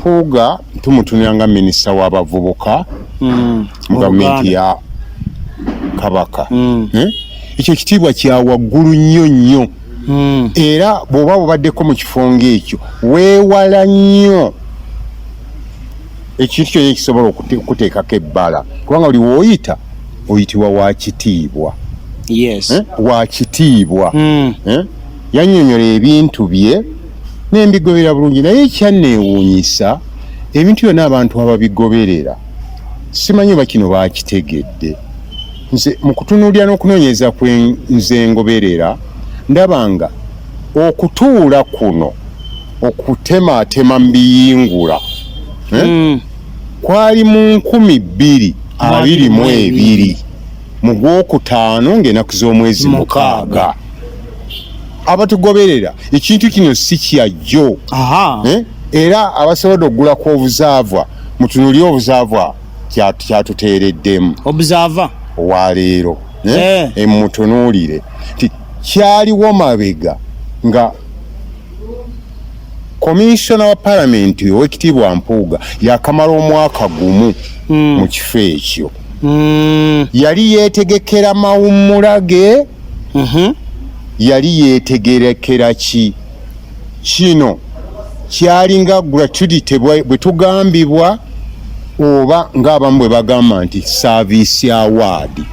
Mpuuga tumutunira nga minisita w'abavubuka mu gavumenti ya Kabaka. Eh? Ekyo kitiibwa kya waggulu nnyo nnyo. Era bw'oba bubaddeko mu kifo ng'ekyo, weewala nnyo ekintu kyonna ekisobola okuteekako ebbala, kubanga buli w'oyita oyitibwa wa kitiibwa. Eh? Wa kitiibwa. Eh? Yannyonnyola ebintu bye nembigobera bulungi, naye ekyanneewuunyisa, ebintu byonna abantu ababigoberera, simanyi oba kino bakitegedde. Nze mu kutunuulira n'okunoonyereza kwe nze ngoberera, ndaba nga okutuula kuno okutemaatema mu biyingula, eh? Kwali mu 2022 mu gwokutaano ng'ennaku z'omwezi 6. 6. Abatugoberera, ekintu kino si kyajjo. Eh? Era abasobodde okugula ku Observer, mutunuulire Observer kyatuteereddemu. Observer. Owaleero, eh? Eh. Emutunuulire nti kyaliwo mabega nga komishona wa palamenti owekitiibwa Mpuuga yakamala omwaka gumu mu kifo ekyo. Yali yeetegekera mawummula ge. Yali yeetegerekera ki? Kino kyalinga gratuity bwe tugambibwa, oba ng'abamu bwe bagamba nti service award.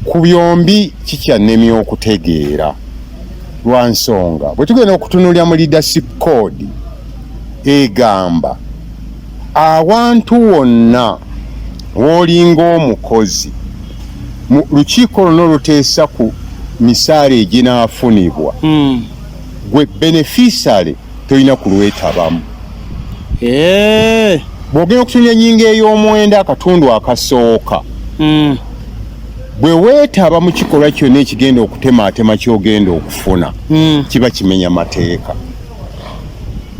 Ku byombi kikyannemya okutegeera, lwa nsonga bwe tugenda okutunuulira mu leadership code, egamba awantu wonna w'olinga omukozi mu lukiiko lwonna oluteesa ku misaala eginaafunibwa, gwe beneficiary tolina kulwetabamu. Bw'ogenda okutunya ennyingo ey'omwenda akatundu akasooka, bwe weetaba mu kikolwa kyonna ekigenda okutemaatema ky'ogenda okufuna, kiba kimenya mateeka.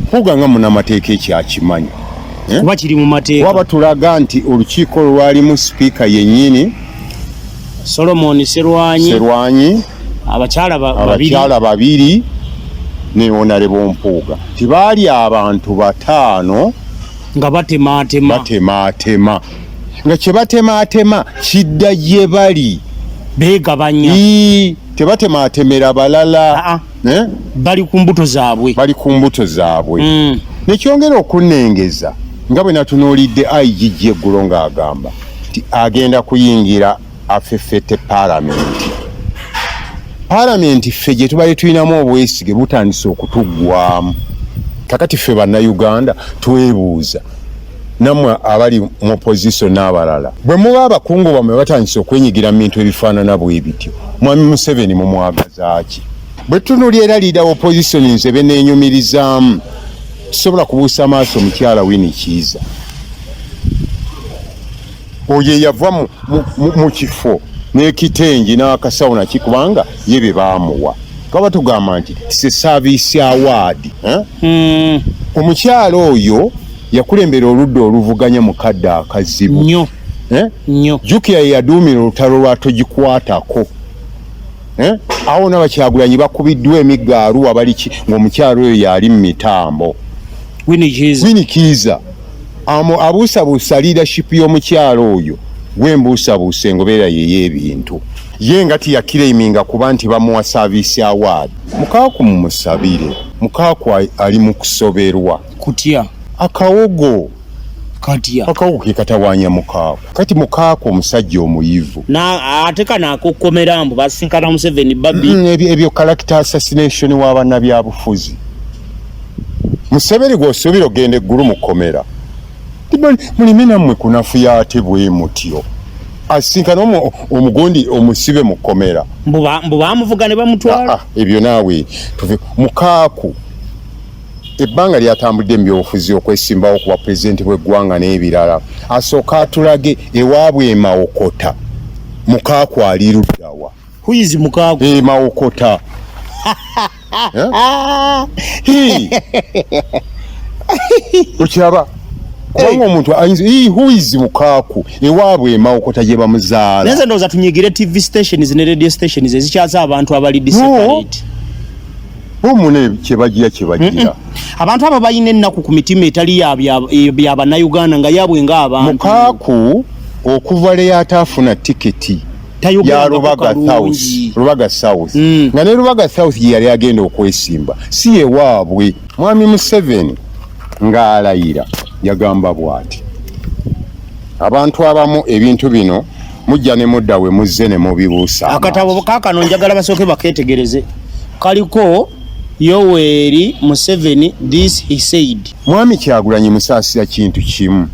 Mpuuga nga munnamateeka ekyakimanyi, eh? Kuba kiri mu mateeka. Kuba batulaga nti olukiiko lwalimu sipiika yennyini, Solomon Serwanyi, Serwanyi, abakyala babiri, abakyala babiri ne Honorable Mpuuga. Tibaali abantu bataano nga batemaatema. Batemaatema, nga kye batemaatema kidda gye bali. Beegabanya. Ii, tebatemaatemera balala. Ah, ah. Eh? Bali ku mbuto zaabwe. Bali ku mbuto zaabwe. Nekyongera okunnengeza nga bwe natunuulidde IGG eggulo ng'agamba nti agenda kuyingira afefete paalamenti. Paalamenti ffe gye tubadde tulinamu obwesige butandise okutuggwamu. Kakati ffe Bannayuganda twebuuza, nammwe abali mu opposition n'abalala, bwe muba abakungu bammwe batandise okwenyigira mu bintu ebifaanana bwe bityo, Mwami Museveni mumwagazaaki? Bwe tutunuulira era leader opposition, nze beneenyumirizaamu, tusobola kubuusa maaso mukyala Winnie Kiiza oyo eyava mu kifo n'ekitengi n'akasawo naki, kubanga ye bye baamuwa twaba tugamba nti se service award, eh? Omukyala oyo yakulembera oludda oluvuganya mu kadde akazibu. Nnyo. Eh? Nnyo. Jjukira ye yaduumira olutalo lwa togikwatako, eh? Awo n'Abakyagulanyi bakubiddwa emigga Aruwa baliki, ng'omukyala oyo yali mu mitambo. Winnie Kiiza. Winnie Kiiza abuusabuusa leadership y'omukyala oyo, gwe mbuusabuusa engoberera ye y'ebintu. Ye nga tiyaclaiminga kuba nti bamuwa service award. Mukaaku mumusabire. Mukaaku ali mu kusoberwa. Kutya? Akawogo. Katya? Akawogo ke katawaanya Mukaaku. Kati Mukaaku omusajja omuyivu. Na ate kano akokkomera mbu basinkana Museveni babi. Ebyo character assassination wa bannabyabufuzi. Museveni gw'osuubira ogenda eggulu mu kkomera, mulime nammwe kunafuya ate bwe mutyo. Asinkana omugundi omusibe mu kkomera. Mbu bamuvuga ne bamutwala. Ah, ah, ebyo naawe tuve. Mukaaku ebbanga lyatambudde mu byobufuzi okwesimbawo kuba pulezidenti bw'eggwanga n'ebirala, asooka atulage ewaabwe emawokota. Mukaaku ali luddawa? Who is Mukaaku? Emawokota. Eh? Okiraba, kubanga omuntu ayinza, who is Mukaaku ewaabwe emawokota gye bamuzaala? Naye nze ndowooza tunyigire TV stations ne radio stations ezikyaza abantu abali disseparate. Bo mune kyebagira kyebagira. Abantu abo balina ennaku ku mitima etali ya bannayuganda nga yabwe ng'abantu. Mukaaku okuva lwe yataafuna tiketi ya Rubaga South, Rubaga South, nga ne Rubaga South ye yali agenda okwesimba, si ye waabwe. Mwami Museveni ng'alayira yagamba bw'ati, abantu abamu ebintu bino mujja ne mudda we muzze ne mubibuusa. Akatabo kaakano njagala basooke bakeetegereze, kaliko Yoweri Museveni, this he said. Mwami Kyagulanyi musaasira kintu kimu,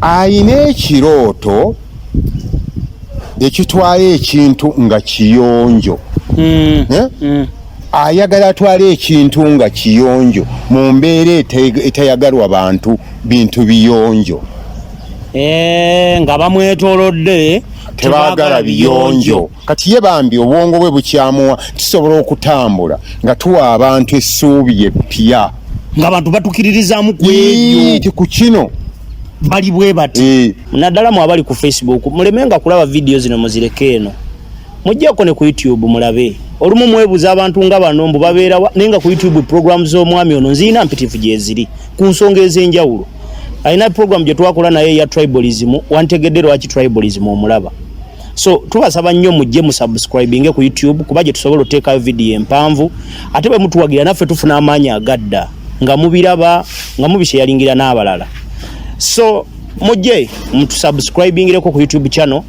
ayina ekirooto ekitwala ekintu nga kiyonjo. Eh? Ayagala atwale ekintu nga kiyonjo mu mbeera etayagalwa bantu bintu biyonjo. Nga bamwetoolodde. Tebaagala biyonjo. Kati ye bambi obwongo bwe bukyamuwa tusobola okutambula nga tuwa abantu essuubi eppya. Ng'abantu batukiririzaamu ku ebyo. Ti ku kino bali bwe bati. Naddala mu abali ku Facebook, mulemenga kulaba vidiyo zino, muzireke eno, mujjeko ne ku YouTube mulabe. Olumu mwebuuza abantu nga bano mbu babeerawa, naye nga ku YouTube program z'omwami ono nzirina mpitifu gyeziri ku nsonga ez'enjawulo. Alina program gye twakola naye eya tribalism, wantegedde lwaki tribalism omulaba. So tubasaba nnyo mujje musubscribinge ku YouTube, kuba gye tusobola oteekayo vidiyo empanvu, ate bwe mutuwagira naffe tufuna amaanyi agadda nga mubiraba, nga mubisharingira n'abalala. So mujje mutusubscribingireko ku YouTube channel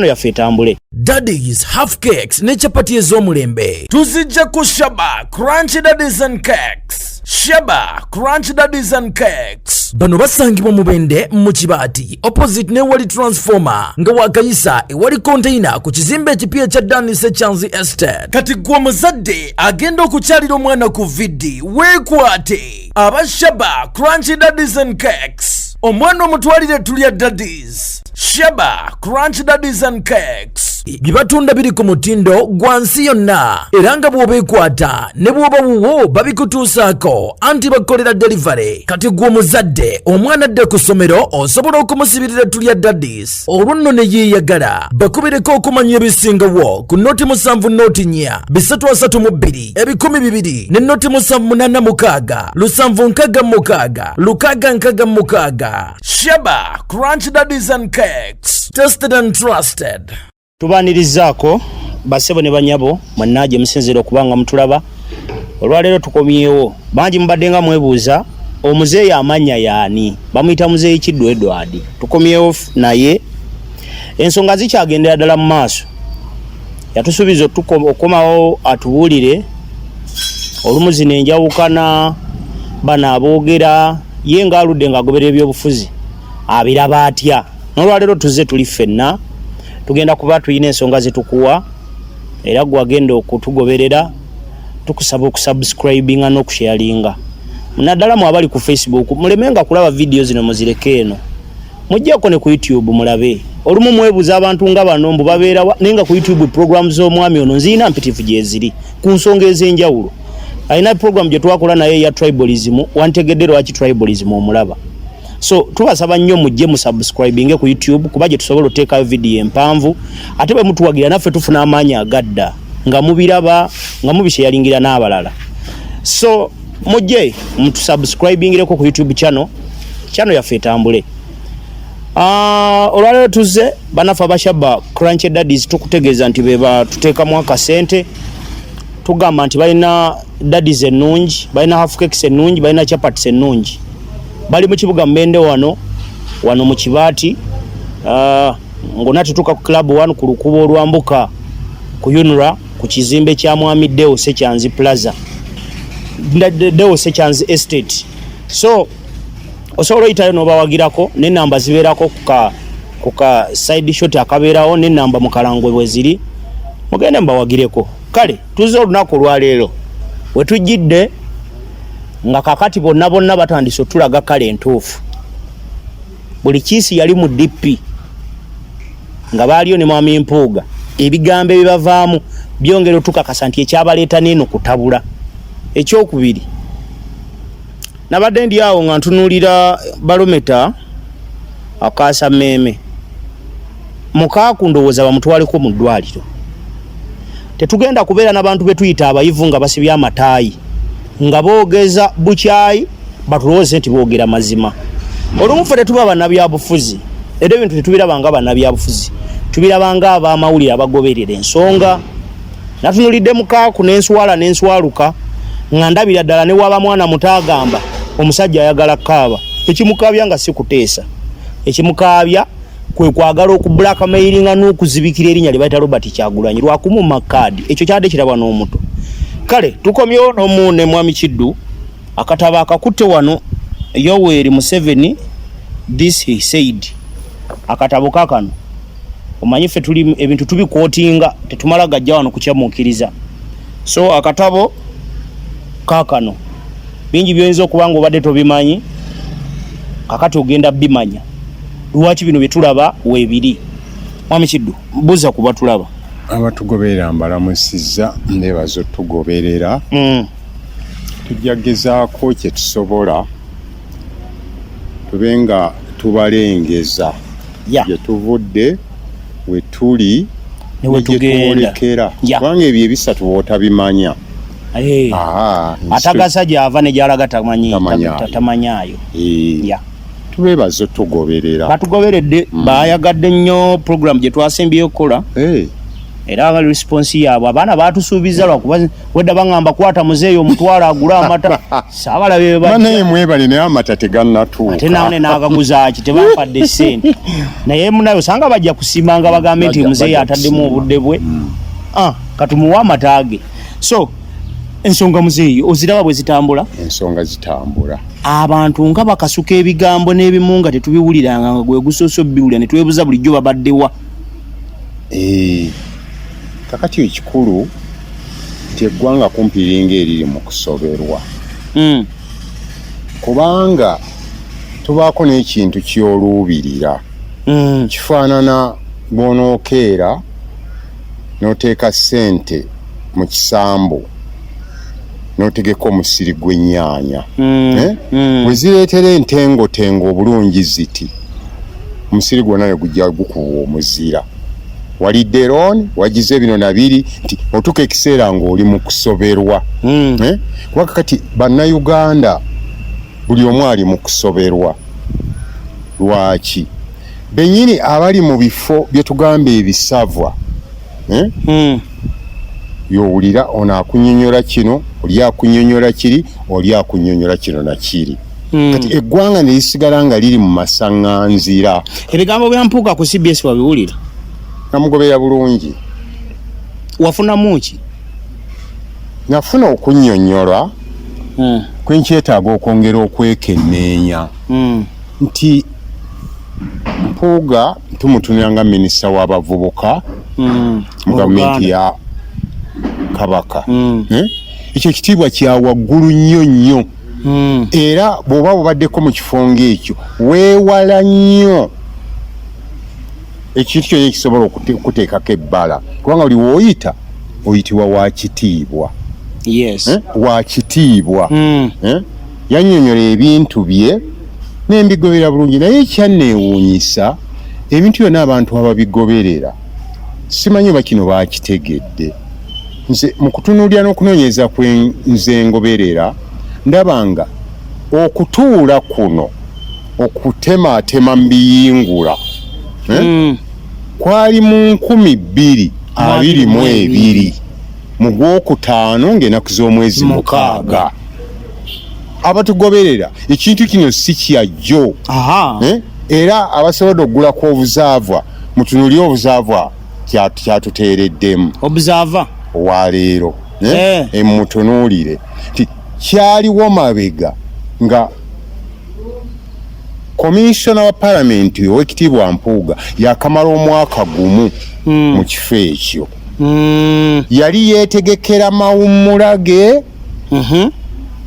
yaffe etambule. Daddies half cakes ne chapati ez'omulembe tuzijja ku Shaba Crunch Daddies and Cakes. Shaba Crunch Daddies and Cakes bano basangibwa Mubende mu Kibaati, opposite newali transformer, nga wakayisa ewali container ku kizimbe ekipya ekya Danis Echanzi Estate. Kati gwe omuzadde agenda okukyalira omwana ku VD, weekwate aba Shaba Crunch Daddies and Cakes, omwana omutwalire tulya Daddies. Shaba Crunch Daddies and Cakes bye batunda biri ku mutindo gwa nsi yonna, era nga bw'obeekwata ne bw'oba wuwo babikutuusaako, anti bakukolera delivery. Kati gwe omuzadde omwana adde ku ssomero, osobola okumusibirira tulya Daddies, olwo nno ne yeeyagala. Bakubireko okumanya ebisingawo ku 070 432 2000 ne 0786 766 666. Shaba Crunch Daddies and Cakes, tested and trusted. Tubaanirizaako basebo ne banyabo mwenna gye musinziira okuba nga mutulaba. Olwaleero tukomyewo. Bangi mubadde nga mwebuuza omuzeeyi amannya yaani, bamuyita Muzeeyi Kiddu Edward. Tukomyewo naye ensonga zikyagendera ddala mu maaso. Yatusuubiza okukomawo atubuulire olumu zino enjawukana bano aboogera, ye ng'aludde ng'agoberera ebyobufuzi abiraba atya. N'olwaleero tuzze tuli ffenna, tugenda kuba tulina ensonga zetukuwa, era gwe agenda okutugoberera tukusaba okusubscribinga n'okusharinga, naddala mu abali ku Facebook. Mulemenga kulaba vidiyo zino, muzireke eno, mujjeko ne ku YouTube mulabe. Olumu mwebuuza abantu nga bano mbu babeerawa, naye nga ku YouTube program z'omwami ono nzirina mpitifu gyeziri ku nsonga ez'enjawulo. Alina program gye twakola naye eya tribalism, wantegedde lwaki tribalism omulaba. So tubasaba nnyo mujje musubscribinge ku YouTube, kuba gye tusobola oteekayo vidiyo empanvu, ate bwe mutuwagira naffe tufuna amaanyi agadda nga mubiraba, nga mubisharingira n'abalala. So mujje mutusubscribingireko ku YouTube channel yaffe etambule. Olwaleero tuzze bannaffe aba Shaba Crunch Daddies, tukutegeeza nti be batuteekamu akasente. Tugamba nti balina daddies ennungi, balina half cakes ennungi, balina chapatis ennungi. Bali mu kibuga Mubende, wano wano mu Kibaati, ng'onna tutuuka ku Club One, ku lukubo olwambuka ku UNRA, ku kizimbe kya Mwami Deo Sekyanzi Plaza, Deo Sekyanzi Estate. So osobola oyitayo n'obawagirako, n'enamba zibeerako ku ka side shot akabeerawo, n'enamba mu kalangwe bwe ziri, mugende mubawagireko. Kale tuzze olunaku olwaleero we tujjidde nga kakati bonna bonna batandise otulaga kale entuufu. Buli kiisi yali mu DP nga baaliyo ne Mwami Mpuuga, ebigambo ebibavaamu byongera otukakasa nti ekyabaleeta neeno kutabula. Ekyokubiri, nabadde ndi awo nga ntunuulira balometa akaasa mmeeme mukaaku, ndowooza bamutwaleko mu ddwaliro. Tetugenda kubeera n'abantu be tuyita abayivu nga basibye amataayi. Nga boogeza bukyayi batulowooze nti boogera mazima. Olumu ffe tetuba bannabyabufuzi, era ebintu tetubiraba nga bannabyabufuzi, tubiraba nga ab'amawulire abagoberera ensonga. Natunulidde mukaaku n'enswala n'enswaluka nga ndabira ddala ne waba mwana muto agamba omusajja ayagala kukaaba. Ekimukaabya nga si kuteesa, ekimukaabya kwe kwagala okublackmailinga n'okuzibikira erinnya lye bayita Robert Kyagulanyi lwakumumma kaadi. Ekyo kyadde kirabwa n'omuto. Kale tukomyewo n'omu ne Mwami Kiddu, akatabo akakutte wano, Yoweri Museveni this he said, akatabo kakano. Omanyi ffe tuli ebintu tubikootinga, tetumala gajja wano kukyamuukiriza. So akatabo kakano bingi byoyinza okuba nga obadde tobimanyi, kakati ogenda bimanya lwaki bino byetulaba weebiri. Mwami Kiddu, buuza ku batulaba. Abatugoberera mbalamusizza, ndebaza otugoberera. Tujja gezaako kye tusobola tube nga tubalengeza gye tuvudde, we tuli ne gye twolekera, kubanga ebyo ebisatu bw'otabimanya Atagasa gyava ne gyalaga tamanyaayo. Tubeebaza otugoberera. Batugoberedde, bayagadde nnyo program gye twasembyeyo okukola. Era nga response yaabwe, abaana batusuubiza, lwakuba wedda baŋŋamba kwata muzeeyi omutwalo agule amata, saabalabe. Banaye mwebale, naye amata tegannatuuka. Ate nawe naagaguzaaki? Tebampadde ssente. Naye munaye osanga bajja kusiima nga bagambe nti muzeeyi ataddemu obudde bwe, ah, katumuwe amata ge. So ensonga muzeeyi oziraba bwe zitambula? Ensonga zitambula. Abantu nga bakasuka ebigambo n'ebimu nga tetubiwuliranga, nga gwe gusoose obiwulira, ne twebuza bulijjo babaddewa. Kakati ekikulu nti eggwanga kumpi linga eriri mu kusoberwa, kubanga tubaako n'ekintu ky'oluubirira. Kifaanana bw'onookeera n'oteeka ssente mu kisambu n'otegeka omusiri gw'ennyaanya, Eh? Bwe zireetera entengotengo obulungi ziti, omusiri gwonna ne gujja gukuba omuzira. Walidde loan, wagize bino nabiri, nti otuuka ekiseera ng'oli mu kusoberwa. Eh? Kuba kakati Bannayuganda buli omu ali mu kusoberwa. Lwaki bennyini abali mu bifo bye tugamba ebisavwa, eh? Yowulira ono akunyonyola kino, oli akunyonyola kiri, oli akunyonyola kino nakiri. Kati eggwanga ne lisigala nga liri mu masaŋŋanzira. Ebigambo bya Mpuuga ku CBS wabiwulira? Namugoberera bulungi. Wafunamu ki? Nafuna okunnyonnyola kwenkyetaaga okwongera okwekenneenya, nti Mpuuga tumutunira nga minisita w'abavubuka mu gavumenti ya Kabaka. Eh? Ekyo ekitiibwa kya waggulu nnyo nnyo, era bw'oba bubaddeko mu kifo ng'ekyo, weewala nnyo ekintu kyonna ekisobola okuteekako ebbala, kubanga buli w'oyita oyitibwa wa kitiibwa. Eh? Wa kitiibwa. Eh? Yannyonnyola ebintu bye nembigobera bulungi, naye ekyanneewuunyisa, ebintu byonna abantu ababigoberera simanyi oba kino bakitegedde. Nze mu kutunuulira n'okunoonyereza kwe nze ngoberera, ndaba nga okutuula kuno okutemaatema mu biyingula, eh? Kwali mu 2022 mu gwokutaano ng'ennaku z'omwezi 6. Abatugoberera, ekintu kino si kyajjo. Eh? Era abasobodde okugula ku Observer, mutunuulire Observer kyatuteereddemu. Observer owaleero, eh? Eh. Mutunuulire nti kyaliwo mabega nga Komisona wa palamenti owekitiibwa Mpuuga yakamala omwaka gumu mu kifo ekyo. Yali yeetegekera mawummula ge.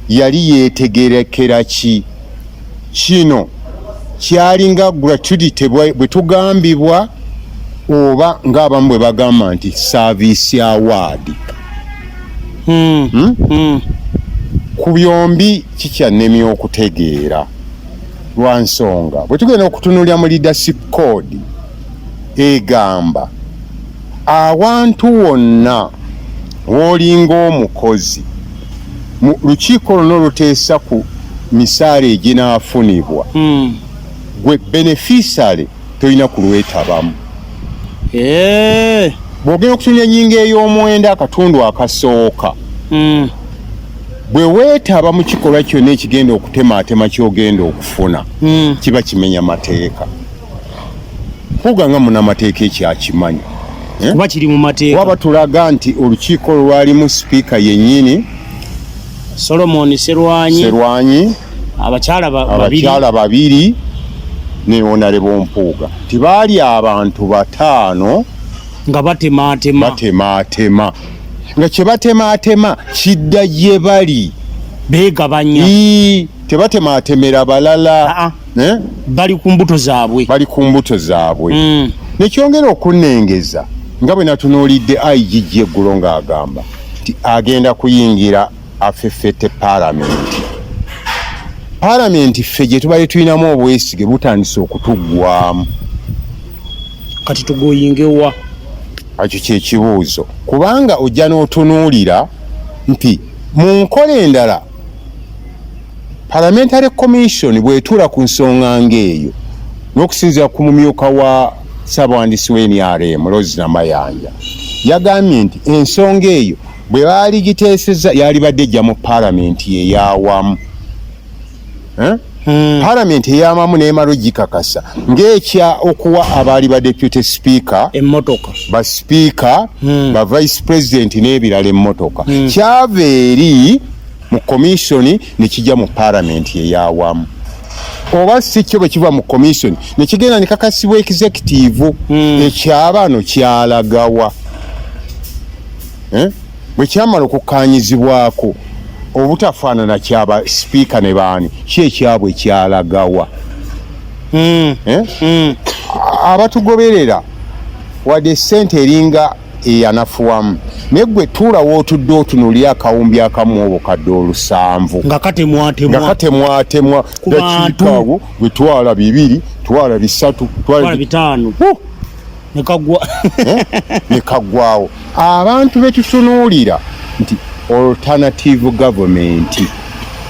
Yali yeetegerekera ki? Kino kyalinga gratuity bwe tugambibwa, oba ng'abamu bwe bagamba nti service award. Ku byombi kikyannemya okutegeera, lwa nsonga bwe tugenda okutunuulira mu leadership code, egamba awantu wonna w'olinga omukozi Mu lukiiko luno oluteesa ku misaala eginaafunibwa, gwe beneficiary tolina kulwetabamu. Bw'ogenda okutunula ennyingo ey'omwenda akatundu akasooka, bwe weetaba mu kikolwa kyonna ekigenda okutemaatema ky'ogenda okufuna, kiba kimenya mateeka. Mpuuga nga munamateeka ekyakimanyi, eh? Kuba kiri mu mateeka. Waba tulaga nti olukiiko lwalimu sipiika yennyini Solomon Serwanyi, Serwanyi, abakyala babiri ne Honorable Mpuuga, tibaali abantu bataano nga batemaatema, batemaatema nga kye batemaatema kidda gye bali. Beegabanya. Tebatemaatemera balala. Eh? Bali ku mbuto zaabwe, bali ku mbuto zaabwe. Nekyongera okunnengeza nga bwe natunuulidde IGG eggulo ng'agamba nti agenda kuyingira afeffette paalamenti. Paalamenti ffe gye tubadde tulinamu obwesige butandise okutuggwamu. Kati tugoyingewa? Ekyo kyekibuuzo, kubanga ojja n'otunuulira nti mu nkola endala Parliamentary Commission bw'etuula ku nsonga ng'eyo, n'okusinziira ku mumyuka wa ssabawandiisi wa NRM Rose Namayanja, yagambye nti ensonga eyo bwe baali giteesezza yalibadde ejja mu paalamenti ey'awamu. Eh? Paalamenti ey'awamu n'emala ogikakasa ng'ekya okuwa abaali ba deputy speaker emmotoka, ba speaker, ba vice president n'ebirala emmotoka. Kyava eri mu commission ne kijja mu paalamenti ey'awamu, oba si kyo bwe kiva mu commission ne kigenda ne kakasibwa executive, ekyabano kyalagawa? Eh? Bwe kyamala okukkaanyizibwako obutafaanana kyaba sipiika ne baani, ki ekyabwe kyalagawa? Eh? Abatugoberera, wadde essente eringa eyanafuwamu, naye gwe tuula wootudde otunuulire akawumbi akamu obukadde 700 nga katemwatemwa, nga katemwatemwa Ku bantu. Dakiika gwe twala 2, twala 3, twala twala 5 nekagwa. Eh? Nekaggwawo. Abantu betutunuulira nti alternative government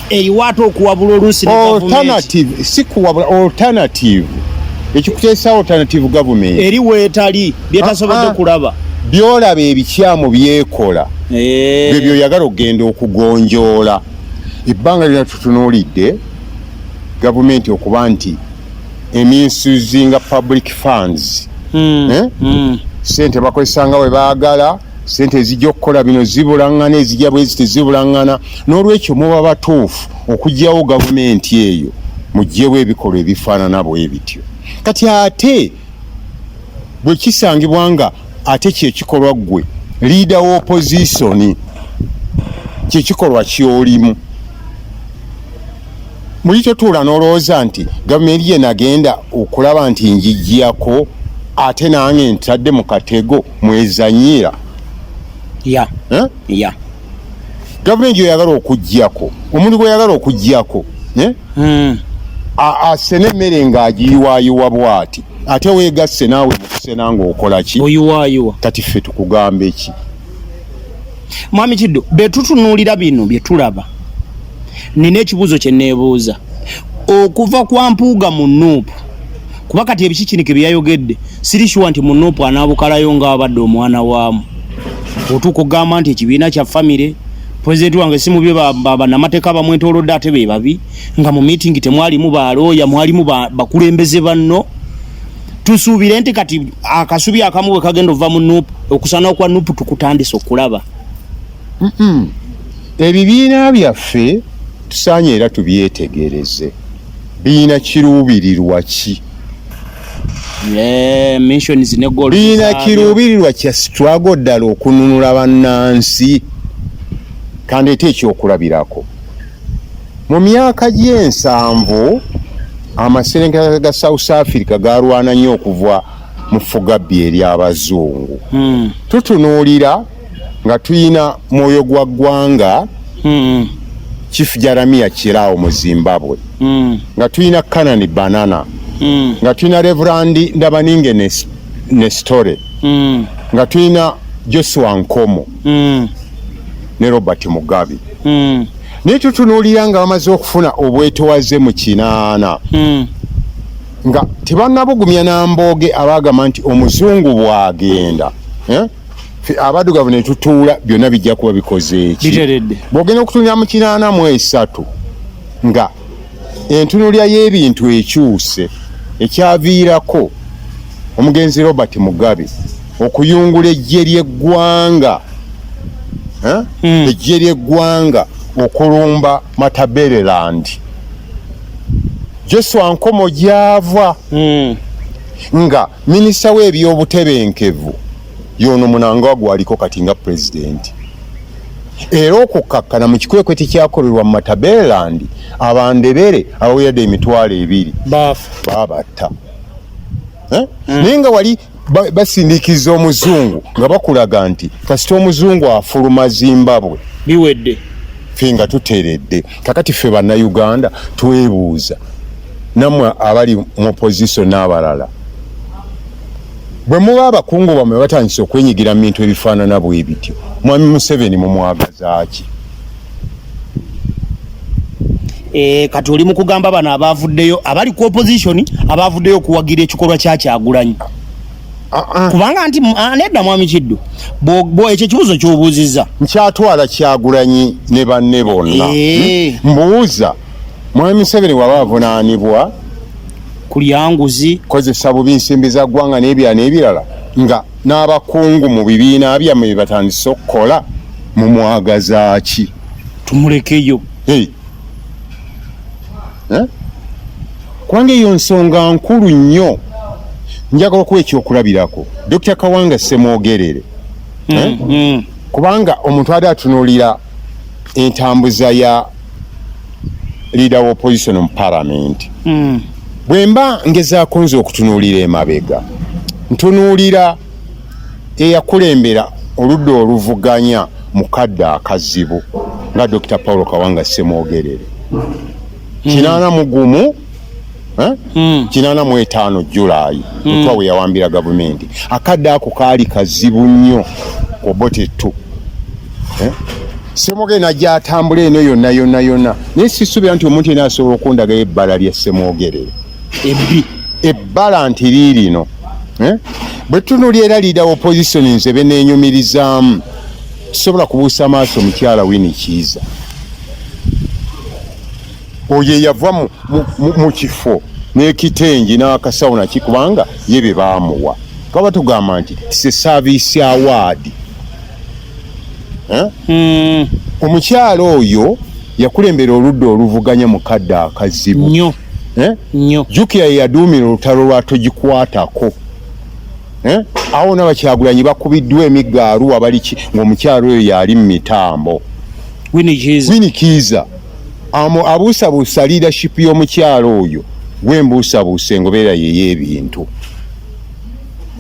eriwo, ate okuwabula oluusi ne gavumenti. Alternative si kuwabula, alternative ekikuteesa alternative government eri weetali byetasobodde kulaba. Byolaba ebikyamu byekola, bye byoyagala okugenda okugonjoola. Ebbanga lyona tutunuulidde gavumenti okuba nti emisusinga public funds, Eh? Sente bakozesanga bwe baagala, sente ezijja okukola bino zibulaŋŋana, ezijja bwezi tezibulaŋŋana. N'olwekyo muba batuufu okugyawo gavumenti eyo, mugyewo ebikolwa ebifaanana bwe bityo. Kati ate bwe kisangibwa nga ate kyekikolwa ggwe leader wa opposition kyekikolwa kyolimu, muli totuula n'olowooza nti gavumenti gye nagenda okulaba nti njijjako ate nange ntadde mu katego mwezanyira? Eh? Ya. Gavumenti gyoyagala okuggyako, omuntu gweyagala okuggyako, eh? Asena emmere ng'agiyiwaayiwa bw'ati, ate weegasse naawe mu kusena ng'okola ki? Oyiwaayiwa. Kati ffe tukugambe ki? Mwami Kiddo, bwe tutunuulira bino bye tulaba, nina ekibuuzo kye neebuuza. Okuva kwa Mpuuga mu NUP, kuba kati ebikikinike bye yayogedde, siri sure nti mu NUP anaabukalayo ng'abadde omwana waamu. Otuuka okugamba nti ekibiina kya famire, pulezidenti wange si mubi, bannamateeka bamwetoolodde ate be babi, nga mu miitingi temwalimu balooya, mwalimu bakulembeze banno. Tusuubire nti kati akasubi akamu bwe kagenda ova mu NUP, okusana kwa NUP tukutandise okulaba? Ebibiina byaffe tusaanye era tubyetegereze, birina kiruubirirwa ki? Missions ne goals Birina zaabyo. Kiruubirirwa kya struggle ddala okununula bannansi? Kandeete ekyokulabirako. Mu myaka gy'ensanvu amaserengeta ga South Africa galwana nnyo okuva mu ffugabbi ery'abazungu. Tutunuulira nga tuyina mwoyo gwa ggwanga, Chief Jeremiah Chirau mu Zimbabwe, nga tulina Canaan Banana, nga tulina Reverend Ndabaningi Nestore, nga tulina Joshua Nkomo ne Robert Mugabe. Naye tutunuulira nga bamaze okufuna obwetowaze mu 80 nga tebannabugumya na mbooge, abaagamba nti omuzungu bw'agenda, eh? Ffe abaddugavu ne tutuula, byonna bijja kuba bikoze eki? Biteredde. Bw'ogenda okutunulira mu 83 nga entunulya y'ebintu ekyuse, ekyaviirako omugenzi Robert Mugabe okuyungula eggye ly'eggwanga, eh? Eggye ly'eggwanga okulumba Matabeleland, Joshua Nkomo gyava nga minisita w'ebyobutebenkevu yono Mnangagwa gwaliko kati nga pulezidenti. Era okukkakkana mu kikwekweto ekyakolerwa mu Matabeleland, Abandebere abaweradde 20,000 baafa. Babatta. Eh? Naye nga wali basindiikiriza omuzungu nga bakulaga nti kasita omuzungu afuluma Zimbabwe, biwedde. Ffe nga tuteredde. Kakati ffe Bannayuganda twebuuza, nammwe abali mu opposition n'abalala, bwe muba abakungu bammwe batandise okwenyigira mu bintu ebifaanana bwe bityo, mwami Museveni mumwagazaaki? Kati oli mu kugamba bano abavuddeyo abali ku opposition, abavuddeyo okuwagira ekikolwa kya Kyagulanyi? Ah, ah. Kubanga nti nedda, mwami Kiddu, ekyo ekibuuzo ky'obuuzizza. Nkyatwala Kyagulanyi ne banne bonna. Mbuuza mwami Museveni waba avunaanibwa kulya nguzi, kozesa bubi nsimbi za ggwanga n'ebirala n'ebirala, nga n'abakungu mu bibiina byammwe bye batandise okukola, mumwagazaaki? Tumulekeyo. Hey. Eh? Kubanga eyo nsonga nkulu nnyo. Njagala okuwa ekyokulabirako Dr Kawanga Ssemwogerere. Eh? Kubanga omuntu ade atunuulira entambuza ya leader wa opposition mu parliament, bwe mba ngezaako nze okutunuulira emabega, ntunuulira eyakulembera oludda oluvuganya mu kadde akazibu nga Dr Paul Kawanga Ssemwogerere, 81, eh? 85 Julayi, Lutwa we yawambira gavumenti. Akadde ako kaali kazibu nnyo Obote tu, eh? Ssemwogerere najja atambula eno yonna yonna yonna, naye sisuubira nti omuntu yenna asobola okundagayo ebbala lya Ssemwogerere. Ebbi. Ebbala nti liirino, eh? Bwe tutunuulira era leader wa opposition, nze beneenyumirizaamu, tusobola kubuusa maaso mukyala Winnie Kiiza oyo eyava mu kifo n'ekitengi n'akasawo naki, kubanga ye bye baamuwa twaba tugamba nti tise service award, eh? Omukyala oyo yakulembera oludda oluvuganya mu kadde akazibu. Nnyo. Eh? Nnyo. Jjukira ye yaduumira olutalo lwa togikwatako, eh? Awo n'Abakyagulanyi bakubiddwa emigga Aruwa baliki, ng'omukyala oyo yali mu mitambo. Winnie Kiiza. Winnie Kiiza abuusabuusa leadership y'omukyala oyo, gwe mbuusabuusa engoberera ye y'ebintu.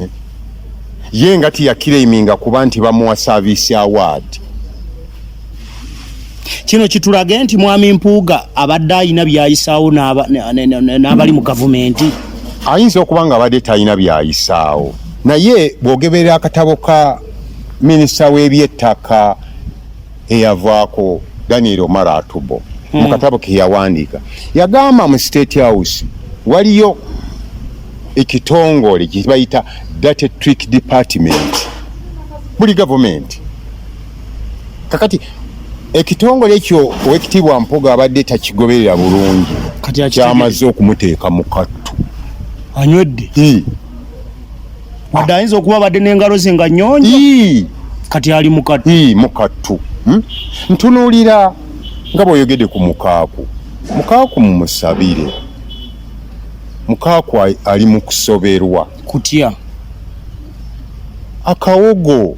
Eh? Ye nga tiyaclaiminga kuba nti bamuwa service award. Kino kitulage nti mwami Mpuuga abadde alina byayisaawo n'abali mu gavumenti. Ayinza okuba nga abadde talina byayisaawo, naye bw'ogeberera akatabo ka minisita w'ebyettaka eyavaako Daniel Omara Atubo, mu katabo ke yawandiika yagamba mu State House waliyo ekitongole kye bayita Dirty Trick Department buli gavumenti. Kakati ekitongole ekyo Owekitiibwa Mpuuga abadde takigoberera bulungi. Kati akitegedde. Kyamaze okumuteeka mu kattu. Anywedde. Wadde ayinza okuba abadde n'engalo ze nga nnyonjo, kati ali mu kattu. Mu kattu. Ntunuulira nga bw'oyogedde ku Mukaaku. Mukaaku mumusabire. Mukaaku ali mu kusoberwa. Kutya. Akawogo.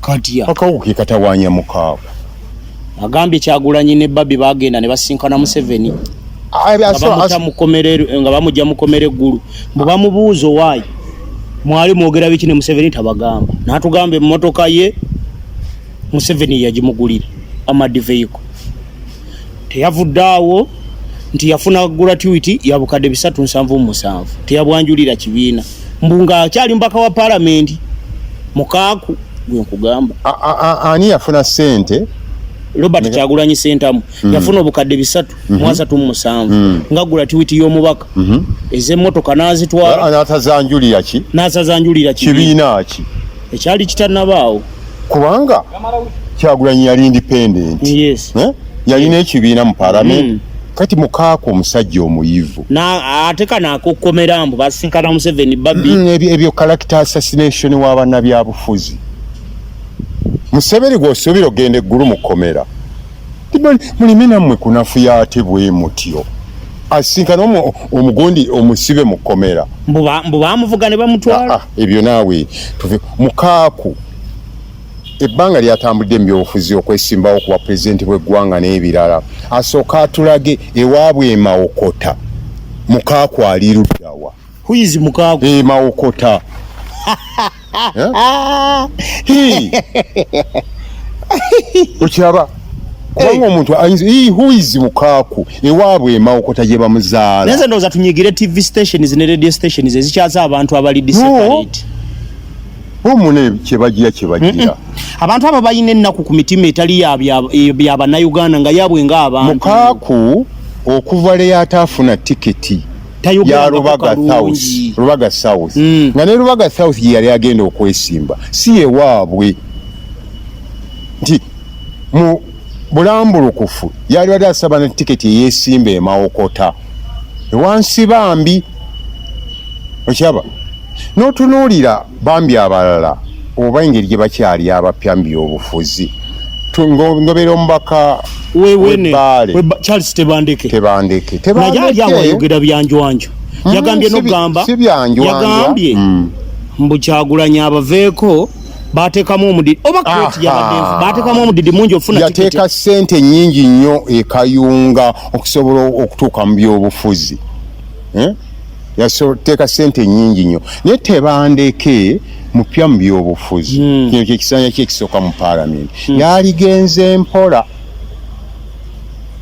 Katya. Akawogo ke katawaanya Mukaaku. Agambye Kyagulanyi ne Barbie bagenda ne basinkana Museveni nga bamuta mu nga bamujja mukomere eggulu, mbu bamubuuza, "Owaayi, mwali mwogera biki ne Museveni?" Tabagamba. N'atugamba emmotoka ye Museveni yagimugulira, armored vehicle. Teyavudde awo nti yafuna gratuity ya 377,000, teyabwanjulira kibiina, mbu ng'akyali mubaka wa paalamenti. Mukaaku gwe nkugamba. Ani yafuna ssente? Robert Kyagulanyi Ssentamu yafuna obukadde 337 nga gratuity y'omubaka, ez'emmotoka n'azitwala. N'atazanjulira ki? N'atazanjulira kibiina ki? Ekyali kitannabaawo. Kubanga Kyagulanyi yali independent. Eh? Yalina ekibiina mu parliament. Kati Mukaaku omusajja omuyivu. Ate kano akokkomera mbu basinkana Museveni babi. Ebyo character assassination wa bannabyabufuzi. Museveni gw'osuubira ogenda eggulu mu kkomera, mulime nammwe kunafuya ate bwe mutyo asinkana omugundi omusibe mu kkomera. Mbu bamuvuga ne bamutwala. Ah, ah, ebyo naawe tuve. Mukaaku ebbanga lyatambudde mu byobufuzi okwesimbawo kuba pulezidenti bw'eggwanga n'ebirala, asooka atulage ewaabwe emawokota. Mukaaku ali luddawa? Who is Mukaaku? Emawokota. Eh? Okiraba, kubanga omuntu ayinza, who is Mukaaku ewaabwe emawokota gye bamuzaala? Naye nze ndowooza tunyigire TV stations ne radio stations ezikyaza abantu abali disseparate. Omune kyebagira kyebagira. Abantu abo balina ennaku ku mitima etali ya bya bannayuganda nga yabwe ng'abantu. Mukaaku okuva lwe yataafuna tiketi ya Rubaga South, Rubaga South, nga ne Rubaga South ye yali agenda okwesimba si yewaabwe, nti mu bulambulukufu yali badde asaba ne tiketi eyesimba emawokota ewansi bambi. Okyaba n'otunuulira bambi abalala oba engeri gye bakyali abapya mu byobufuzi. Ngobera omubaka webbaale Charles Tebandeke. Tebandeke. Naye ali awo ayogera byanjwanjo. Yagambye n'okugamba si byanjwanjo. Yagambye mbu Kyagulanyi abaveeko, bateekamu omudidi oba kreti yabadde nfu, bateekamu omudidi mungi ofuna tiketi. Yateeka ssente nnyingi nnyo ekayunga okusobola okutuuka mu byobufuzi. Eh? Yateeka ssente nnyingi nnyo, naye Tebandeke mupya mu byobufuzi. Kino kyekisanja kye ekisooka mu paalamenti. Yaligenze mpola.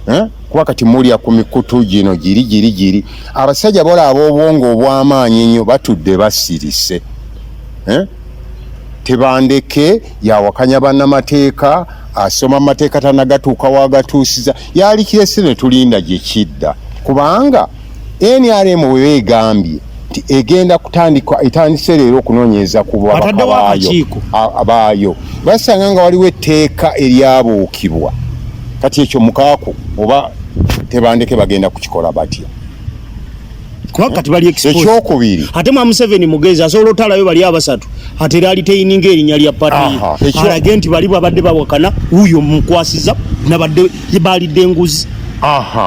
Eh? Kuba kati mulya ku mikutu gino giri giri giri, abasajja bola ab'obwongo obw'amaanyi ennyo batudde basirise. Eh? Tebandeke yawakanya bannamateeka, asoma amateeka tanagatuuka wagatuusiza, yali kirese ne tulinda gye kidda, kubanga NRM bwe egambye nti egenda kutandika, etandise leero okunoonyereza ku babaka Bataddewo baayo akakiiko. Baayo basanga nga waliwo etteeka eryabuukibwa. Kati ekyo Mukaaku oba Tebandeke bagenda kukikola batya? Kuba kati bali exposed. Ekyokubiri, ate mwa Museveni mugezi, asobola otalayo bali abasatu ate era aliteininga erinnya lya party ye. Alage nti bali bwabadde bawakana, wuuyo mukwasiza nabadde balidde enguzi.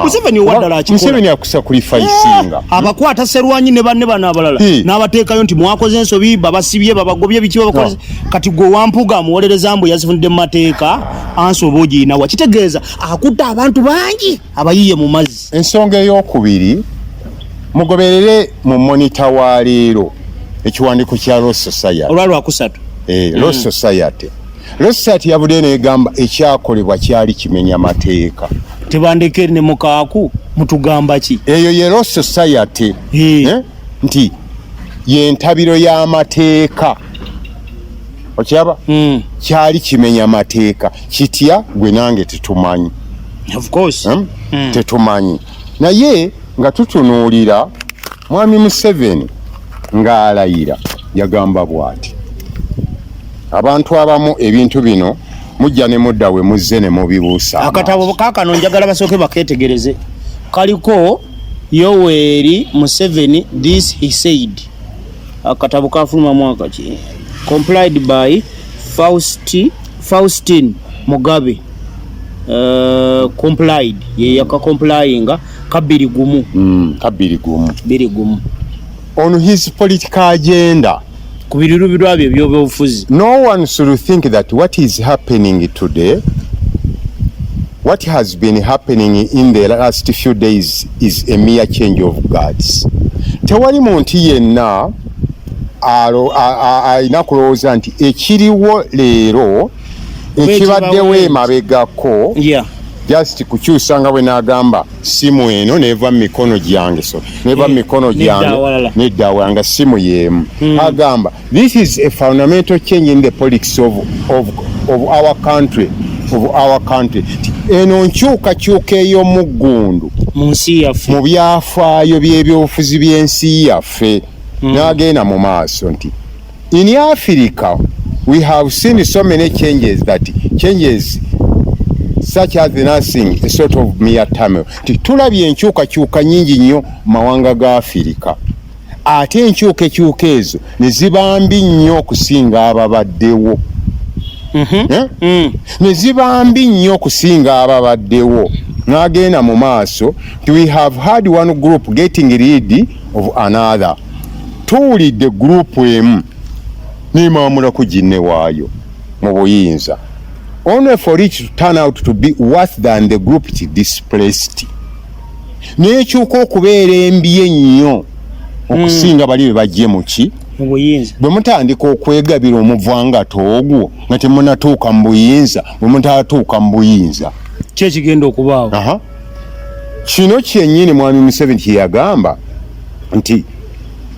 Museveni owaddala akikola. Museveni akusacrificinga. Abakwata Serwanyi ne banne bano abalala n'abateekayo nti mwakoze ensobi, babasibye, babagobye, biki babakoze. Kati gwe wampuga amuwolereza mbu yazivunidde mu mateeka, ansi oba ogiyinawa? Kitegeeza akutte abantu bangi abayiye mu mazzi. Ensonga eyokubiri, mugoberere mu Monitor wa leero ekiwandiiko kya Law Society. Olwa Lwakusatu. Law Society, Law Society yavuddeyo negamba ekyakolebwa kyali kimenya mateeka. Tebandeke ne Mukaaku mutugamba ki? Eyo ye Law Society. Eh? Nti yentabiro y'amateeka, okiraba? Kyali kimenya mateeka kitya? Gwe nange tetumanyi. Of course. Hmm? Tetumanyi, naye nga tutunuulira mwami Museveni ng'alayira yagamba bw'ati: abantu abamu ebintu bino mujja ne mudda we muzze ne mubibuusa amaaso. Akatabo kakano njagala basooke baketegereze, kaliko Yoweri Museveni, this he said. Akatabo kafuluma mwaka ki? Complied by Faustin Mugabe. Complied ye yakacomplyinga 21. 21. 21. On his political agenda. Ku birubirwa bye eby'obufuzi. No one should think that what is happening today, what has been happening in the last few days is a mere change of guards. Tewali muntu yenna alina kulowooza nti ekiriwo leero ekibaddewo emabegako just kukyusa, nga bwe n'agamba simu eno neva mu mikono gyange, so neva mu mikono nedda gyange awalala. Nedda awalala nga simu y'emu. Agamba this is a fundamental change in the politics of our country. of our country. Eno nkyukakyuka ey'omuggundu mu nsi yaffe, mu byafaayo by'ebyobufuzi by'ensi yaffe. N'agenda mu maaso nti in Africa we have seen so many changes that changes such as the nursing a sort of mere turmoil. Nti tulabye enkyukakyuka nnyingi nnyo mu mawanga ga Afirika, ate enkyukakyuka ezo ne ziba mbi nnyo okusinga ababaddewo. Eh? Ne ziba mbi nnyo okusinga ababaddewo. N'agenda mu maaso nti we have had one group getting rid of another. Tuwulidde group emu n'emaamulako ginne waayo mu buyinza, only for it to turn out to be worse than the group it displaced. N'ekyuka okubeera embi ennyo okusinga bali be bajje mu ki? Mu buyinza. Bwe mutandika okwegabira omuvangata ogwo nga temunatuuka mu buyinza, bwe mutatuuka mu buyinza, ki ekigenda okubaawo? Aha. Kino kyennyini mwami Museveni kyeyagamba nti,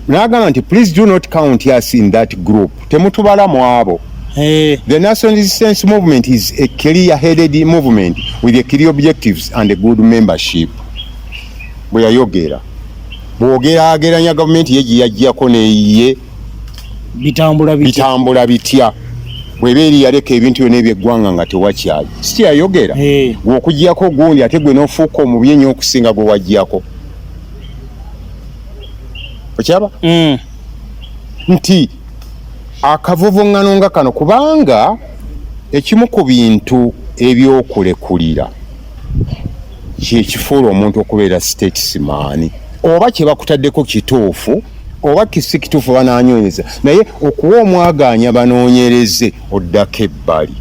n'agamba nti please do not count us in that group, temutubala mu abo. The National Resistance Movement is a clear-headed movement with a clear objectives and a good membership. Bwe yayogera, bw'ogeraageranya gavumenti ye gye yaggyako neyiye, bitambula bitya? Bitambula bitya bw'eba eri yaleka ebintu byonna ebyeggwanga nga tewakyali? Si kyeyayogera? Eh. Gwe okuggyako gundi, ate gwe n'ofuuka omubi ennyo okusinga gwe waggyako, okyaba? Nti akavuvuŋŋano nga kano, kubanga ekimu ku bintu ebyokulekulira kyekifuula omuntu okubeera statesman, oba kye bakutaddeko kituufu oba si kituufu, bananyonyeza, naye okuwa omwaganya banoonyereze, oddako ebbali.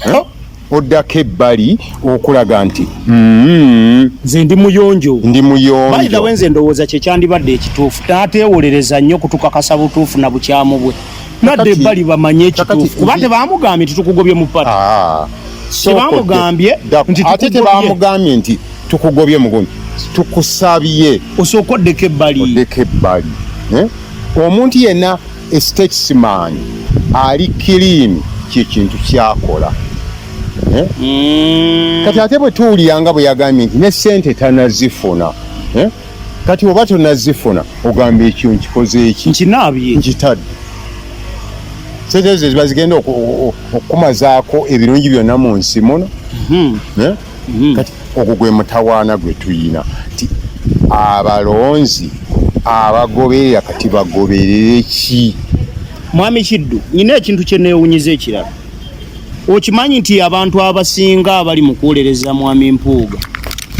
Eh? Oddako ebbali okulaga nti nze ndi muyonjo. Ndi By the muyonjo. way, nze ndowooza kyekyandibadde ekituufu, n'ateewolereza nnyo kutukakasa butuufu na bukyamu bwe, nadda ebbali bamanye ekituufu, kuba tebamugambye nti tukugobye mu party. Ah, Tebamugambye nti ate tukugobye. Tebamugambye nti tukugobye mugundi, tukusabye osooka oddeko ebbali. Oddeko ebbali. Eh? Omuntu yenna statesman ali clean, kyekintu kyakola. Eh? Kati ate bwe tuwulira nga bwe yagambye nti ne sente tanazifuna, eh? Kati oba tonazifuna, ogamba ekyo nkikoze eki? Nkinaabye. Nkitadde. Sente ezo ziba zigenda okukumazaako ebirungi byonna mu nsi muno. Eh? Kati ogwo gwe mutawaana gwe tuyina nti abalonzi abagoberera kati bagoberere ki? Mwami Kiddu, nyina ekintu kye neewunyiza ekirala. Okimanyi nti abantu abasinga abali mu kuwolereza mwami Mpuuga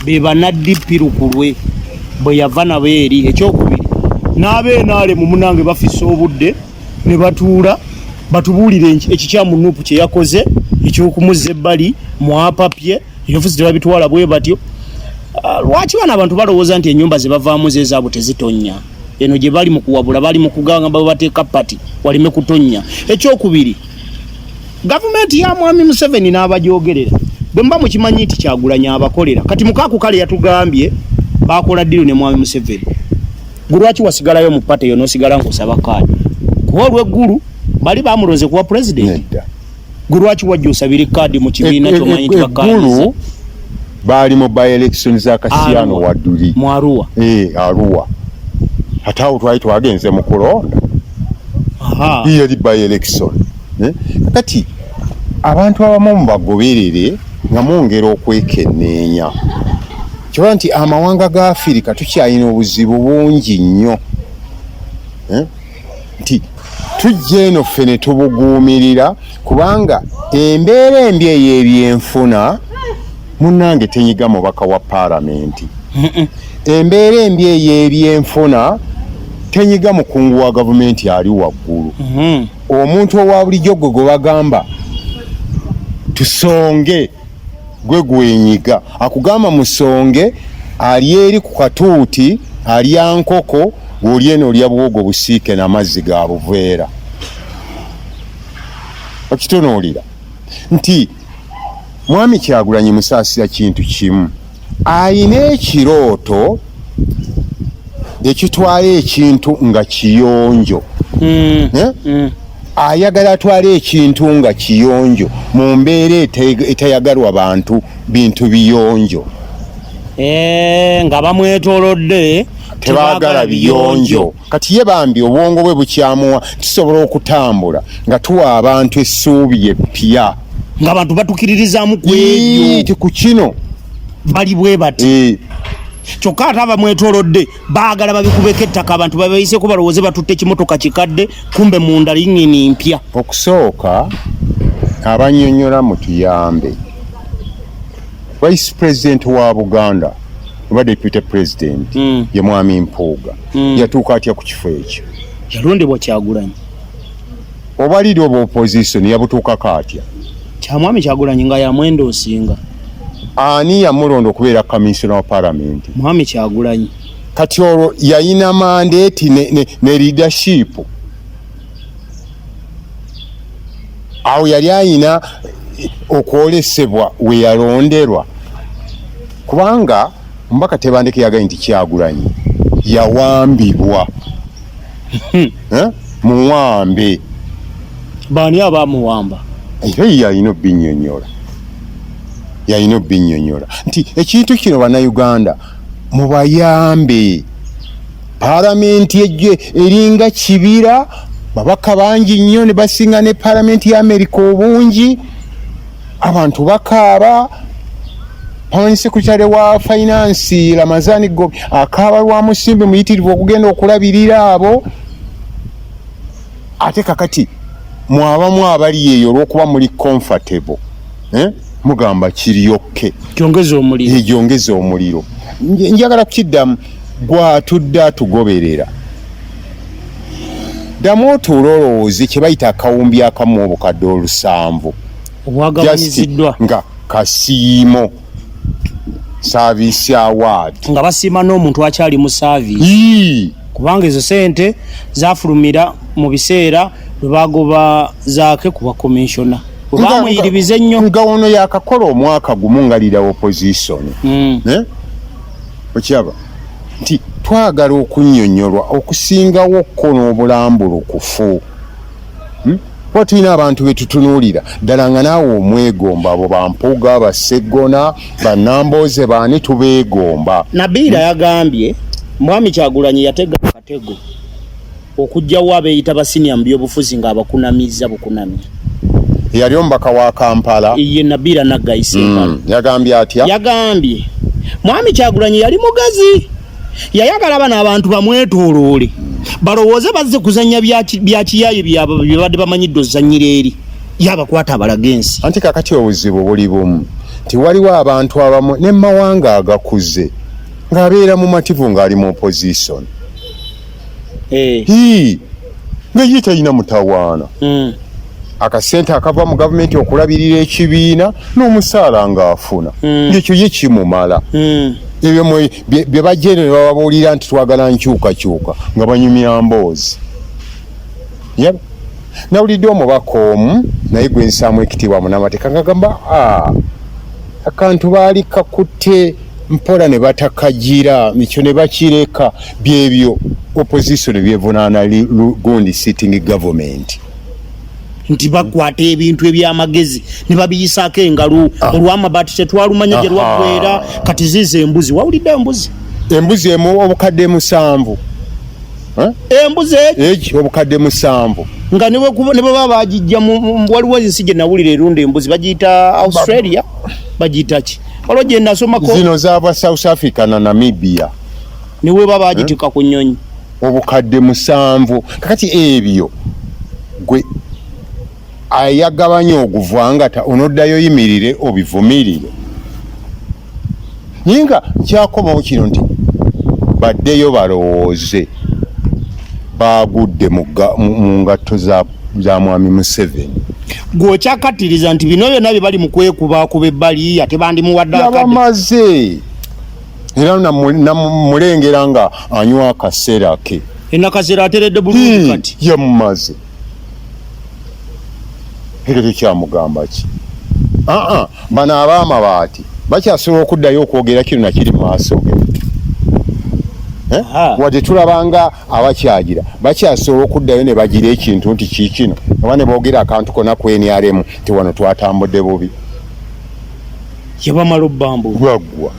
be banna DP lukulwe bwe yava nabo eri. Ekyokubiri, n'abeenaalemu munange bafisa obudde ne batuula batubuulire ekikyamu NUP kye yakoze ekyokumuzza ebbali mwapapye ebyofuzi, tebabitwala bwe batyo. Ah, lwaki bano abantu balowooza nti ennyumba ze bavaamu zeezaabwe tezitonnya? Eno gye bali mu kuwabula, bali mu kugamba bateeka party waleme kutonnya. Ekyokubiri, gavumenti ya mwami Museveni n'abajogerera, bwe muba mukimanyi nti Kyagulanyi abakolera, kati mukaaku kale yatugambye bakola deal ne mwami Museveni, gwe lwaki wasigalayo mu party eyo n'osigala ng'osaba kaadi? Kuba olw'eggulu bali bamulonze kuba pulezidenti. Nedda. Gwe lwaki wajja osabire kaadi mu kibiina kyomanyi nti bakkaanyiza? Eggulu baali mu by election za Kasiano Arua. Wadduli. Mu Arua. Eh, Arua. Ate awo twali twagenze mu kulonda. Aha. Yali by election. Eh? Kati abantu abamu mubagoberere nga mwongera okwekenneenya, kiba nti amawanga ga Afirika tukyalina obuzibu bungi nnyo. Eh? Nti tujja eno ffe ne tubuguumirira, kubanga embeera embi ey'ebyenfuna, munnange, tenyiga mubaka wa paalamenti. Embeera embi ey'ebyenfuna tenyiga mukungu wa gavumenti ali waggulu. Omuntu owa bulijjo, gwe gwe bagamba tusonge, gwe gwenyiga. Akugamba musonge ali eri ku katuuti alya nkoko, gw'oli eno olya bwogo busiike n'amazzi ga buveera. Okitunuulira nti mwami Kyagulanyi musaasira kintu kimu, ayina ekirooto ekitwala ekintu nga kiyonjo. Eh? Ayagala atwale ekintu nga kiyonjo mu mbeera etayagalwa bantu bintu biyonjo. Nga bamwetoolodde tebaagala biyonjo. Kati ye bambi obwongo bwe bukyamuwa tusobola okutambula nga tuwa abantu essuubi eppya, nga abantu batukiririzaamu ku ebyo ti ku kino bali bwe bati. Kyokka ate abamwetoolodde baagala babikubeko ettaka, abantu babayiseko balowooze batutte ekimotoka kikadde, kumbe munda lingini mpya. Okusooka abannyonnyola mutuyambe, Vice President wa Buganda oba Deputy President ye Mwami Mpuuga, yatuuka atya ku kifo ekyo? Yalondebwa Kyagulanyi. Oba leader of opposition yabutuukako atya? Kyamwami Kyagulanyi nga yamwenda osinga. Ani yamulonda okubeera commissioner wa parliament? Mwami Kyagulanyi. Kati olwo yayina mandate ne leadership. Awo yali ayina okwolesebwa we yalonderwa, kubanga omubaka Tebandeke yagambye nti Kyagulanyi yawambibwa. Muwambe. Baani abamuwamba? Era ye yalina obinnyonnyola, yalina obinnyonnyola nti ekintu kino Bannayuganda mubayambe. Paalamenti ejje eringa kibira, babaka bangi nnyo ne basinga ne paalamenti ya Amerika obungi, abantu bakaaba. Permanent Secretary wa Finance Ramazani Gobi akaaba lwa musimbi muyitirivu okugenda okulabirira abo. Ate kakati mwabamu abali eyo olw'okuba muli comfortable, mugamba kiryokke gyongeza omuliro, gyongeza omuliro. Njagala kukiddamu, gwatudde atugoberera, ddamu otuule olowooze kye bayita akawumbi akamu obukadde 700 obwagabanyiziddwa nga kasiimo service award, nga basiima n'omuntu akyali mu service, kubanga ezo sente zafulumira mu biseera lwe bagoba Zaake ku bakomishona bwe bamuyiribiza ennyo, nga ono yakakola omwaka gumu nga leader opposition. Okiraba nti twagala okunnyonnyolwa okusingawo kko n'obulambulukufu. Kuba tulina abantu betutunuulira ddala nga naawe omwegomba, abo bampuuga, baseggona, bannambooze, baani tubeegomba. Nabiira yagambye Mwami Kyagulanyi yatega akatego okuggyawo abeeyita basinia mu byobufuzi ng'abakunamizza bukunamya. Yali omubaka wa Kampala ye Nabiira Naggayi Sempala. Yagambye atya? Yagambye Mwami Kyagulanyi yali mugazi, yayagala bano abantu bamwetooloole balowooze bazze kuzannya bya kiyaye bye babadde bamanyidde ozannyira eri, yabakwata abalaga ensi. Anti kakati obuzibu buli bumu nti waliwo abantu abamu ne mawanga agakuze ng'abeera mumativu ng'ali mu opposition, nga ye talina mutawaana, akasente akava mu gavumenti okulabirira ekibiina n'omusaala ng'afuna, ng'ekyo ye kimumala. Ebyo bye bajja eno ne bababuulira nti twagala nkyukakyuka, nga banyumya mboozi. Nawulidde omubaka omu naye gwe nsaamu ekitiibwa munamateeka ng'agamba akantu baali kakutte mpola ne batakagira ekyo ne bakireka. Byebyo opposition byevunaana gundi sitting government nti bakwata ebintu ebyamagezi ne babiyisaako engalo. Olw'amabaati tetwalumanya gye lwaggwera, kati ziizo embuzi. Wawulidde embuzi? Embuzi emu obukadde 7. Embuzi egi obukadde 7. Nga ne bwe baba bagijja, waliwo ensi gye nawulira erunda embuzi, bagiyita Australia, bagiyita ki, waliwo gye nasomako. Zino zaava South Africa na Namibia. Ne bwe baba bagitikka ku nnyonyi. Obukadde 7. Kakati ebyo gwe ayagabanya oguvanga onoddayo yimirire obivumirire, naye nga nkyakomawo kino nti baddeyo balowooze bagudde mu ngatto za Mwami Museveni. Gweokyakattiriza nti bino byonna bye bali mu kwekubakuba ebbali ate bandimuwadde akadde. Yabamaze era namulengera nga anywa akaseera ke. Enakaseera ateredde bulungi kati. Yamumaze ekyo tekyamugamba ki aa bano ab'amabaati bakyasobola okuddayo okwogera kino nakiri mu maaso ge. Wadde tulabanga abakyagira bakyasobola okuddayo ne bagira ekintu nti kiikino. Oba ne boogera akantu konna ku NRM nti wano twatambudde bubi. Yabamala obbambu. Gwaggwa.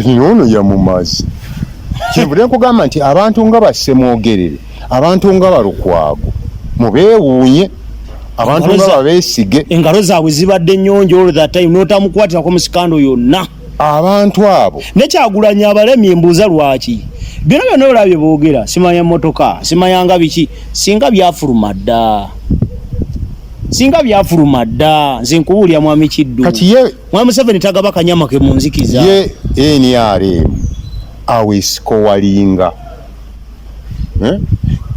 Ono yamumaze. Kyenvudde nkugamba nti abantu nga ba Ssemwogerere, abantu nga ba Lukwago, mubeewuunye, abantu nga babeesige. Engalo zaabwe zibadde nnyonjo all that time n'otamukwatirako mu sikando yonna. Abantu abo. Ne Kyagulanyi abalemye mbuuza lwaki. Byonna byonna olaba bye boogera, simanya mmotoka, simanya nga biki, singa byafuluma dda. Singa byafuluma dda, nze nkubuulira Mwami Kiddu. Kati ye Mwami Museveni tagaba kanyama ke mu nzikiza. Ye NRM awo esikowalinga.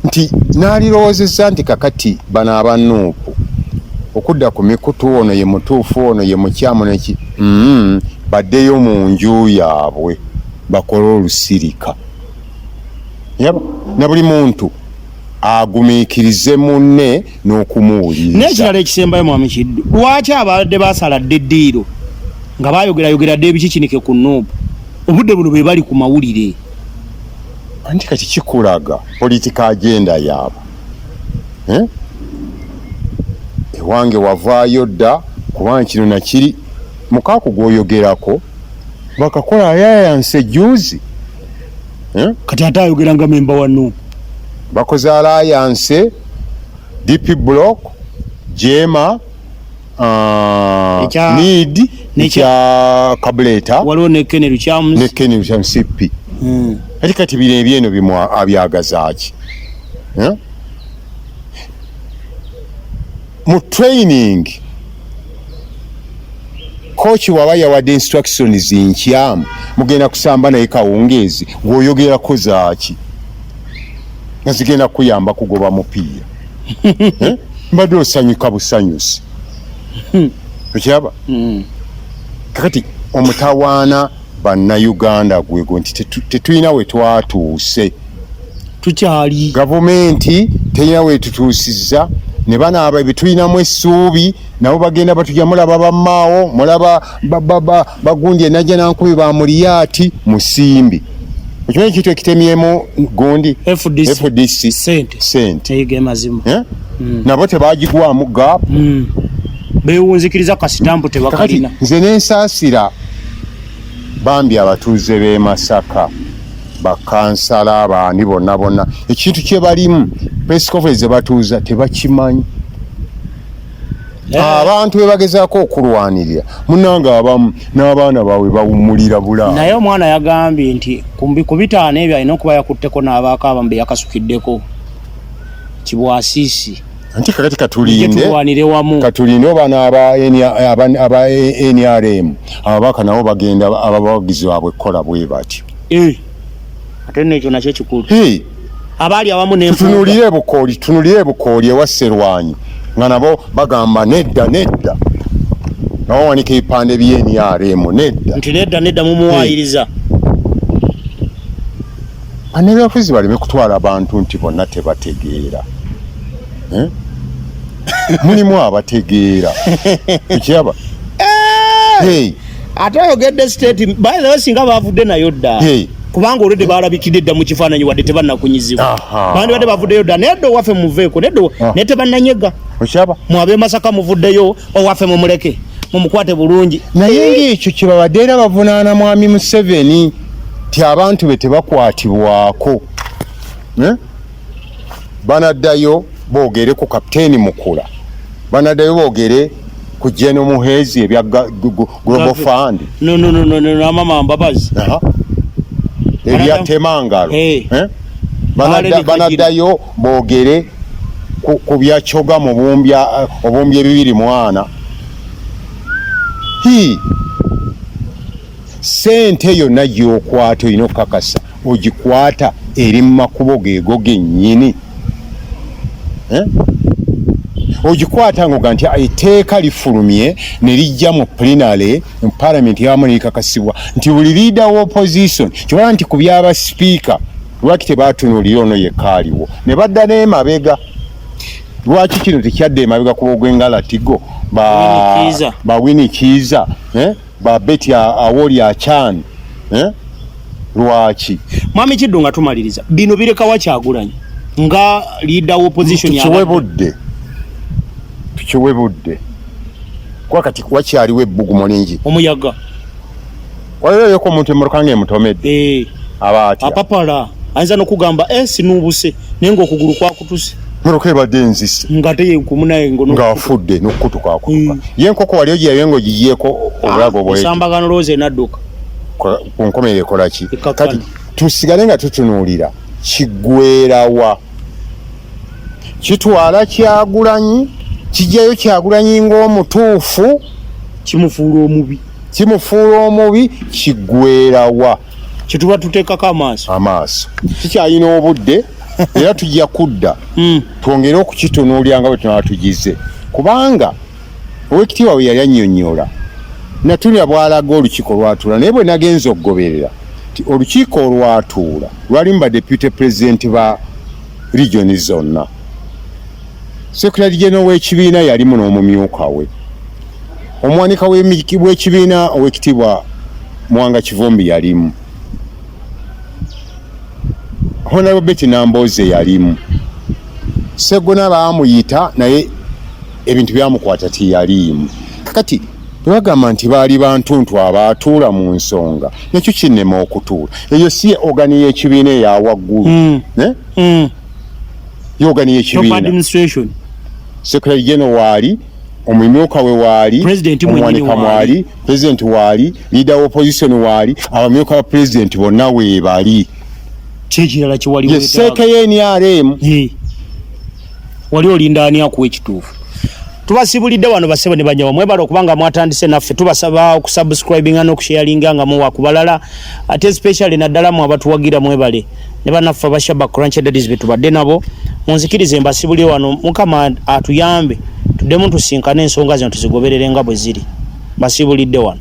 Nti nalirowoozezza nti kakati bano aba Nuupu okudda ku mikutu ono ye mutuufu ono ye mukyamu neki baddeyo mu nju yaabwe bakole olusirika. Yaba na buli muntu agumiikirize munne n'okumuwuliriza. N'ekirala ekisembayo Mwami Kiddu, lwaki abadde basala dda eddiiro nga bayogerayogera dda ebikikinike ku Nuupu obudde buno be bali ku mawulire? Anti kati kikulaga politika agenda yaabwe. Ewange wavaayo dda kubanga kino nakiri mukaaku gw'oyogerako bakakola alliance ejjuuzi. Kati ate ayogera nga memba wa Nuupu. Bakoze alliance DP Block, Jema, Need, ekya Kabuleta, waliwo ne Kenny Lukyamuzi, ne Kenny Lukyamuzi CP. Kati kati bino ebyeno bimu abyagaza ki? Mu training coach waba yawadde instructions nkyamu, mugenda kusamba naye kawungeezi gw'oyogerako zaaki nga zigenda kuyamba kugoba mupiira. Mbadde osanyuka busanyusi. Okiraba? Kakati omutawaana bannayuganda gwego nti tetulina we twatuuse. Tukyali. Gavumenti terina we tutuusizza, ne banaaba ebitulinamu essuubi nabo bagenda batujja mulaba bammaawo, mulaba bagundi enajja nankubi ba Muliyaati Musimbi. Okimanyi ekintu ekitemyemu gundi? FDC. FDC. Sente. Sente. Eyiga mazima. Nabo tebagigwamu gap. Beewunzikiriza kasitampu tebakalina. Kakati nze nensaasira bambi abatuuze b'e Masaka, bakansala abaani bonna bonna, ekintu kye balimu press conference ze batuuza tebakimanyi. Abantu be bagezaako okulwanirira munnange abamu n'abaana baabwe bawummulira bulaaya. Naye omwana yagambye nti ku bitaano ebyo alina okuba yakutteko n'abaako abamu be yakasukiddeko kibwasiisi. Anti kakati tulwanire wamu. Katulinde oba n'aba NRM ababaka nabo bagenda abawagizi baabwe kukola bwe batyo. Ate n'ekyo nakyo kikulu. Abaali awamu n'enfuuka. Tutunulire Bukooli ewa Sserwanyi nga nabo bagamba nedda nedda, nga bawanika ebipande bya NRM nedda. Nti nedda nedda mumuwaayiriza. Bannabyabufuzi baleme kutwala abantu nti bonna tebategeera. Mulimu abategeera. Okiraba? Ate oyogedde state, by the way, singa bavudde nayo dda. Kubanga olwedde balabikidde dda mu kifaananyi wadde tebannakunyizibwa. Bandibadde bavuddeyo dda, naye dda owaffe muveeko, naye dda naye tebannanyega. Okiraba? Mwe ab'e Masaka muvuddeyo, owaffe mumuleke, mumukwate bulungi. Naye ng'ekyo kye babadde era bavunaana Mwami Museveni nti abantu be tebakwatibwako. Banaddayo boogere ku Kapiteeni Mukula, banaddayo boogere ku General Muhezi ebya Global Fund. No, no, no, no, no, no, Mama Mbabazi. Ebya Temangalo. Banaddayo boogere ku bya Kyoga mu obumbya ebibiri mwana. Ssente yonna gy'okwata olina okukakasa ogikwata eri mu makubo geego gennyini. Ogikwata ng'oga nti etteeka lifulumye ne lijja mu plenary mu parliament yamu ne likakasibwa nti buli leader wa opposition, kibala nti ku byaba speaker lwaki tebatunuulira ono yekka aliwo ne badda n'emabega. Lwaki kino tekyadda emabega ku b'ogwengalatigo ba Winnie Kiiza, ba Betty Awoli Achan, Lwaki? Mwami Kiddu nga tumaliriza, bino bireka wa Kyagulanyi nga leader wa opposition ya Tukiwe budde. Tukiwe budde, kuba kati wakyaliwo ebbugumu lingi. Omuyaga. Waliwo omuntu emmotoka ng'emutomedde. Aba atya? Apapala, ayinza n'okugamba sinuubuse, naye ng'okugulu kwakutuse. Motoka ebadde enzise. Nga te yenkumu naye ngo ng'afudde n'okukutuka akutuka. Ye enkoko wali ogiyayo ng'ogigyeko obulago bwe esambagano, lowooza enadduka. Ku nkomerero ekola ki? Ekkakkana. Kati tusigale nga tutunuulira kiggwerawa. Kitwala Kyagulanyi, kijjayo Kyagulanyi ng'omutuufu, kimufuula omubi. Kimufuula omubi, kiggwerawa? Kyetuba tuteekako amaaso. Amaaso kikyalina obudde, era tujja kudda twongere okukitunuulira nga bwe tunaba tugize, kubanga Owekitiibwa bwe yali annyonnyola natunira bw'alaga olukiiko lwatuula, naye bwe nagenza okugoberera nti olukiiko olwatuula lwalimu ba deputy president ba region zonna, secretary general w'ekibiina yalimu n'omumyuka we, omuwanika w'ekibiina Owekitiibwa Muwanga Kivumbi yalimu, Honorable Betty Nambooze yalimu, Seggona baamuyita naye ebintu byamukwata tiyaliimu. Kakati bwe bagamba nti baali bantuntu abaatuula mu nsonga, nakyo kinnema okutuula. Eyo si ye organ y'ekibiina eya waggulu? Eh? Ye organ Top y'ekibiina. Administration. Secretary general waali, omumyuka we waali, President mwennyini omuwanika waali. mwali, president waali, leader wa opposition waali, abamyuka ba president bonna weebali. Kyekirala kyewali. Ye CEC ye NRM. Wali olinda ani akuwa ekituufu? Tubasibulidde wano, basebo ne banyawa, mwebale okubanga mwatandise naffe. Tubasaba okusubscribinga n'okusharinga nga muwa ku balala, ate especially naddala mu abatuwagira, mwebale ne bannaffe abashaba Crunch Daddies betubadde nabo. Munzikirize mbasibulire wano. Mukama atuyambe tuddemu tusinkane, ensonga zino tuzigoberere nga bwe ziri. Basibulidde wano.